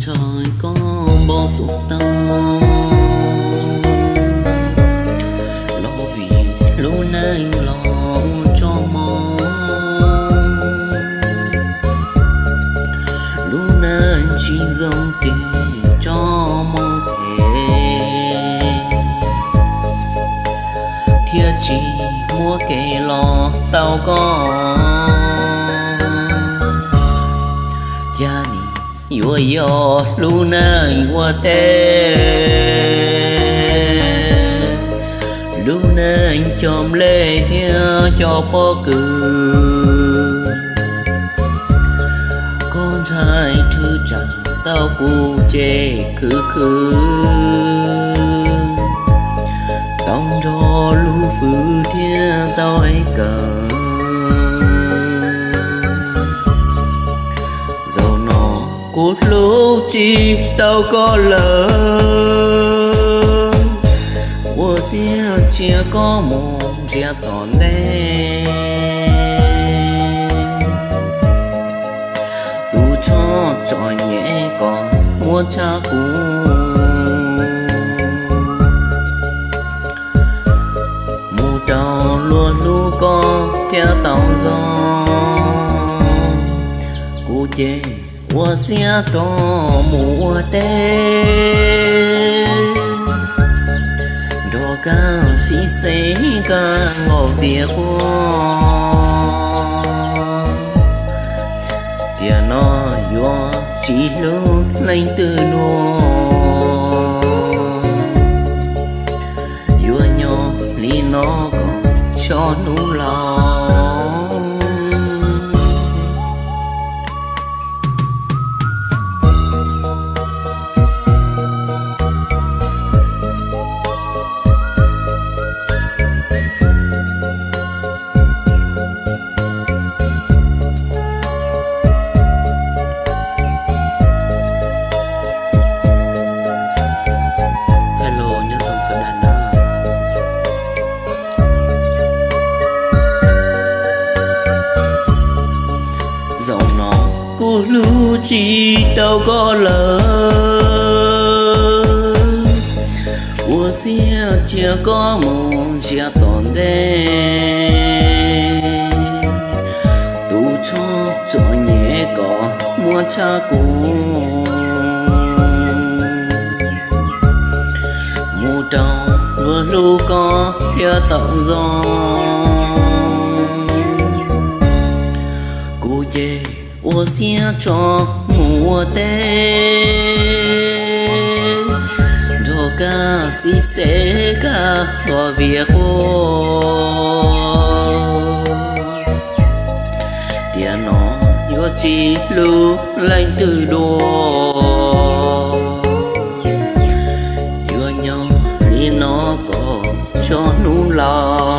Ntshe koj npau suav tau los vim lub neej los tso moo. Lub neej tsis zoo ces tso moo es thiaj tsis muaj kev los tau koj. Cas nim yuav yog lub neej ua teb, lub neej cov nplej thiab cov pob kws. Koj ntshai thwj tsaam tau kuv ces khwv khwv tau nrog lub fwv thiab tau es kawm. Zaum no kuv hlub tsis tau koj lawm, ua siab cia koj mus ntsiag tom ntej. Tus tsho txom nyem kom muab tshaj kuv, mus rau luag hlub koj thiaj tau zoo. Kuv ces ua siab rov mus ua teb, nrog koj sib xeeb koj los vias quaj. Tiam no yuav tsis hlub leej twg dua, yuav nyob li no kom txog hnub laus. Hello, nyob zoo sawv daws na. Zaum no kuv hlub tsis tau koj lawm, ua siab cia koj mus ntsiag tom ntej. Tus tsho txom nyem kom muab tshaj kuv, mus rau luag hlub koj thiaj tau zoo. Kuv ces ua siab tso mus ua teb, nrog koj sib xeeb koj los vias quaj. Tiam no yuav tsis hlub leej twg dua, yuav nyob li no kom txog hnub laus.